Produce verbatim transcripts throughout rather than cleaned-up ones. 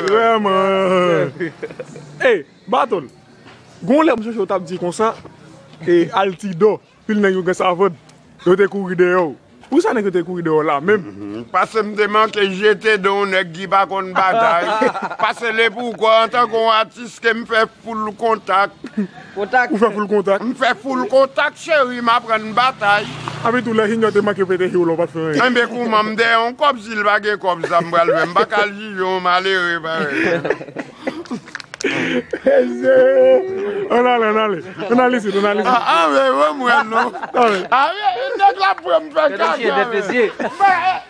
Vrèman. Ey, Batòl. Gon lè m sonje w t ap di konsa, e Altidò, pil nèg yo gen savann, yo te kouri dèyè w. Poukisa nèg yo te kouri dèyè w la menm? Paske m te manke jete do yon nèg ki pa konn batay. Paske le poukò, antanke yon atis, ke m fè full kontak. Kontak. Ou fè full kontak? M fè full kontak, cheri, m aprann batay. Epi tou, lè Junior te manke pete je w la, w pa t fè anyen. Enben, kouman m dèyè yon kòb, si l pa gen kòb, sa m pral fè? M pa ka al jije yon malere parèy mwen, non. Mesye! Ann ale, ann ale. Ann ale isit, ann ale isit. Ah, ah, men, mwen, mwen, non. Ann ale. Ah, men, nèg la pran m fè kaka, men.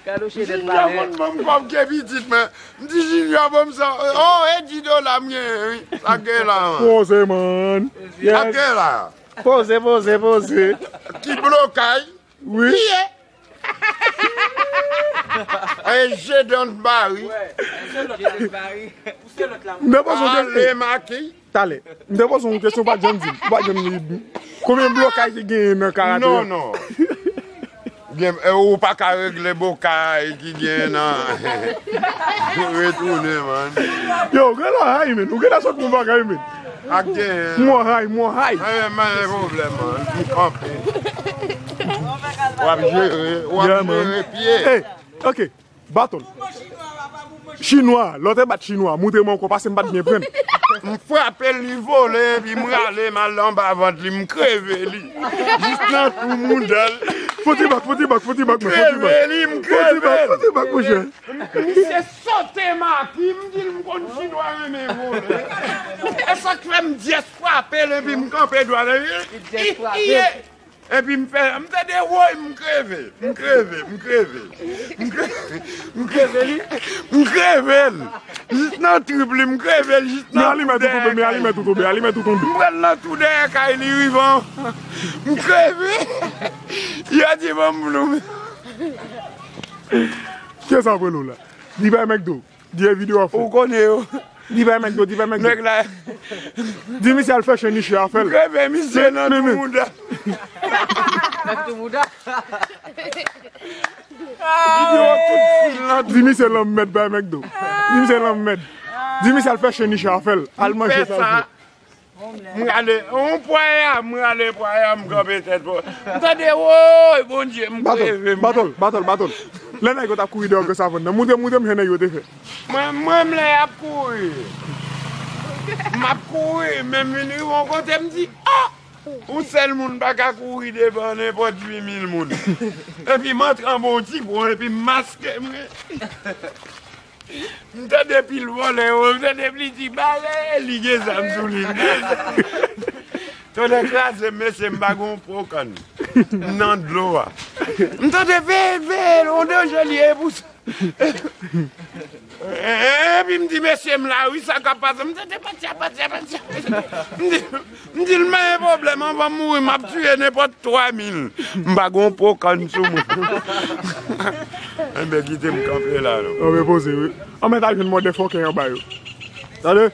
Kadoche dèt, mesye. Junior konn ban m kòb ke pitit, men. M di Junior ban m sa. Oh, e di dola m genyen, wi. Sa k gen la, man? Poze, man. Sa k gen la? Poze, poze, poze. Ki blokay? Wi. Kiye? E je dèyè bari. M te poze yon kesyon. Ale maki. Talè. M te poze yon kesyon, ou pa t janm di m. Ou pa t janm di m. Konbyen blokay ki genyen nan karate a? Non, non. Gen, e, ou pa ka regle bokay ki gen nan. Retounen, man. Yo, ou genlè hay, men. Ou genlè sot yon bagay, men. Ak gen. Mwen hay, mwen hay. E, men, pwoblèm, man. M kanpe. W ap jere, w ap jere pye. Ey, ok. Batòl. Chinwa, lè w te bat Chinwa, montre mwen ankò, paske m pa t byen pran. M frape l, li vole, epi m rale, m al anba vant li, m kreve li. Jis nan twou mouda l. Fouti bak, fouti bak, fouti bak, man, fouti bak. Kreve li, m kreve l. Fouti bak, fouti bak, monchè. Misye sote maki, m di l m konn Chinwa renmen vole. E sa k fè m dyès frape l, epi m kanpe dwat. Dyès frape l. Epi m fè, m tande woy, m kreve, m kreve, m kreve. M kreve, m kreve li, m kreve l. Jis nan trip li, m kreve l, jis nan tou dèyè kay li. Men alimèt ou tonbe, men alimèt ou tonbe, alimèt ou tonbe. M pral nan tou dèyè kay li, rive an, m kreve. Yo di ban m ploum. Kiyès ap rele w la? Di bay McDo. Di e videyo w ap fè. Ou konnen yo. Di bay McDo, di bay McDo. Nèg la. Di misye al fè chen niche a fè l. Kreve misye nan twou mouda. Nan twou mouda. Videyo tout fil nan twou. Di misye lanmèd bay McDo. Di misye lanmèd. Di misye al fè chen niche a fè l. Al manje sa l vle. M rale, on pwaya, m rale pwaya, m kanpe tèt fò. M tande, woy, Bondye, m kreve, m. Batòl, batòl, batòl. Lè nèg yo t ap kouri dèyè Gran Savann nan, montre, montre m jan nèg yo te fè. Mwen, mwen, m lè y ap kouri. M ap kouri, men m vin rive yon kote, m di, ah! Yon sèl moun pa ka kouri devan nenpòt uit mil moun. Epi m antre anba yon ti pon, epi m maske mwen. M tande pil vòlè yo, m tande pli di, "Bale, li gen zam sou li, li gen zam." Tonnè kraze m, mesye, m pa gen yon po kann. M nan dlo a. M tande, "Veye, veye, yon danje li ye pou sa." Epi m di, "Mesye, m la, wi, sa k ap pase?" M tande, "Patya, patya, patya." M di, M di l, "Men pwoblèm, anvan m mouri, m ap tiye nenpòt twa mil. M pa gen yon po kann sou mwen." Enben, kite m kanpe la, non. Anben, poze, wi. Anben, t al jwenn mòdèfòkè anba yo. Tande?